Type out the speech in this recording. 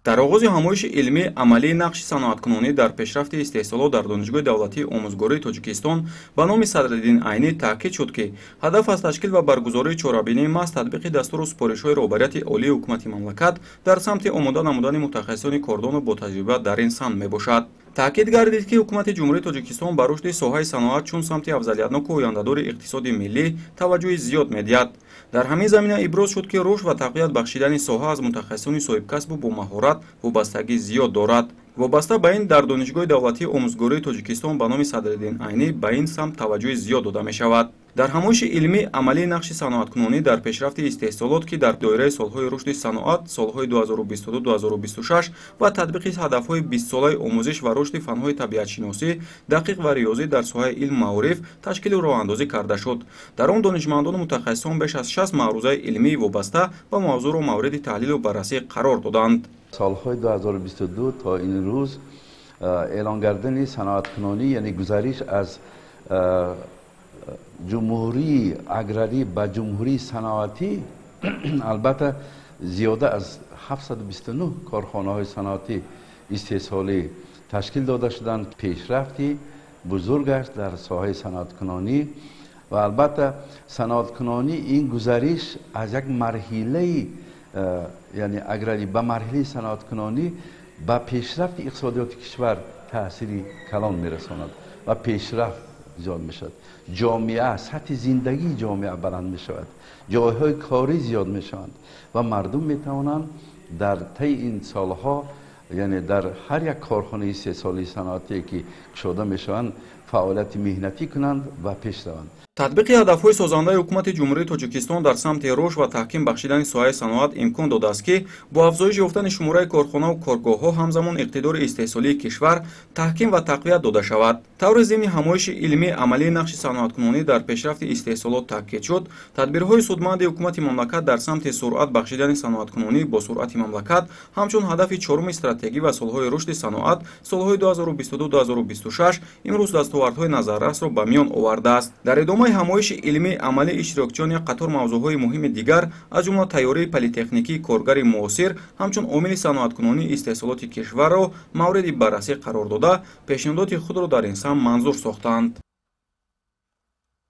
Дар оғози ҳамоиши илмӣ амалии нақши саноаткунонӣ дар пешрафти истеҳсолот дар Донишгоҳи давлатии омӯзгории Тоҷикистон ба номи Садриддин Айнӣ таъкид шуд, ки ҳадаф аз ташкил ва баргузории чорабинии маҳз татбиқи дастуру супоришҳои роҳбарияти олии ҳукумати мамлакат дар самти омода намудани мутахассисони кордону ботаҷриба дар ин самт мебошад. Таъкид гардид, ки ҳукумати Ҷумҳурии Тоҷикистон ба рушди соҳаи саноат чун самти афзалиятноку ояндадори иқтисоди миллӣ таваҷҷӯҳи зиёд медиҳад. Дар ҳамин замина иброз шуд, ки рушд ва тақвият бахшидани соҳа аз мутахассисони соҳибкасбу бомаҳорат вобастагӣ зиёд дорад. Вобаста ба ин дар Донишгоҳи давлатии омӯзгории Тоҷикистон ба номи Садриддин Айнӣ ба ин самт таваҷҷӯҳи зиёд дода мешавад. Дар ҳамоиши илмӣ амалии нақши саноаткунонӣ дар пешрафти истеҳсолот, ки дар доираи солҳои рушди саноат солҳои 2022-2026 ва татбиқи ҳадафҳои 20-солаи омӯзиш ва рушди фанҳои табиатшиносӣ, дақиқ ва риёзӣ дар соҳаи илму маориф ташкилу роҳандозӣ карда шуд. Дар он донишмандону мутахассисон беш аз 60 маърузаи илмии вобаста ба мавзӯъро мавриди таҳлилу баррасӣ қарор доданд. Солҳои 2022 то ин рӯз эълон кардани саноаткунонӣ, яъне гузариш аз ҷумҳурии аграрӣ ба ҷумҳурии саноатӣ, албатта зиёда аз 729 корхонаҳои саноатӣ истеҳсолӣ ташкил дода шуданд. Пешрафти бузург аст дар соҳаи саноаткунонӣ ва албатта саноаткунонӣ ин гузариш аз як марҳилаи, яъне аграрӣ ба марҳилаи саноаткунонӣ ба пешрафти иқтисодиёти кишвар таъсири калон мерасонад ва пешрафт зиёд мешавад. Ҷомеа, сатҳи зиндагии ҷомеа баланд мешавад, ҷойҳои корӣ зиёд мешаванд ва мардум метавонанд дар таи ин солҳо, яъне дар ҳар як корхонаи истеҳсолии саноатие ки кушода мешаванд, фаъолияти меҳнатӣ кунанд ва пеш раванд. Татбиқи ҳадафҳои созандаи ҳукумати Ҷумҳурии Тоҷикистон дар самти рушд ва таҳким бахшидани соҳаи саноат имкон додааст, ки бо афзоиш ёфтани шумораи корхонаву коргоҳҳо ҳамзамон иқтидори истеҳсолии кишвар таҳким ва тақвият дода шавад. Таври зимни ҳамоиши илмии амалии нақши саноаткунонӣ дар пешрафти истеҳсолот таъкид шуд, тадбирҳои судманди ҳукумати мамлакат дар самти суръат бахшидани саноаткунонӣ бо суръати мамлакат ҳамчун ҳадафи чоруми стратегӣ ва солҳои рушди саноат солҳои 2022-2026 имрӯз дастовардҳои назаррасро ба миён овардааст. Дар идомаи ҳамоиши илмии амалии иштирокчиён як қатор мавзӯъҳои муҳими дигар, аз ҷумла тайёрии политехникии коргари муосир ҳамчун омили саноаткунонии истеҳсолоти кишварро мавриди баррасӣ қарор дода, пешниҳодоти худро дар ин самт манзур сохтанд.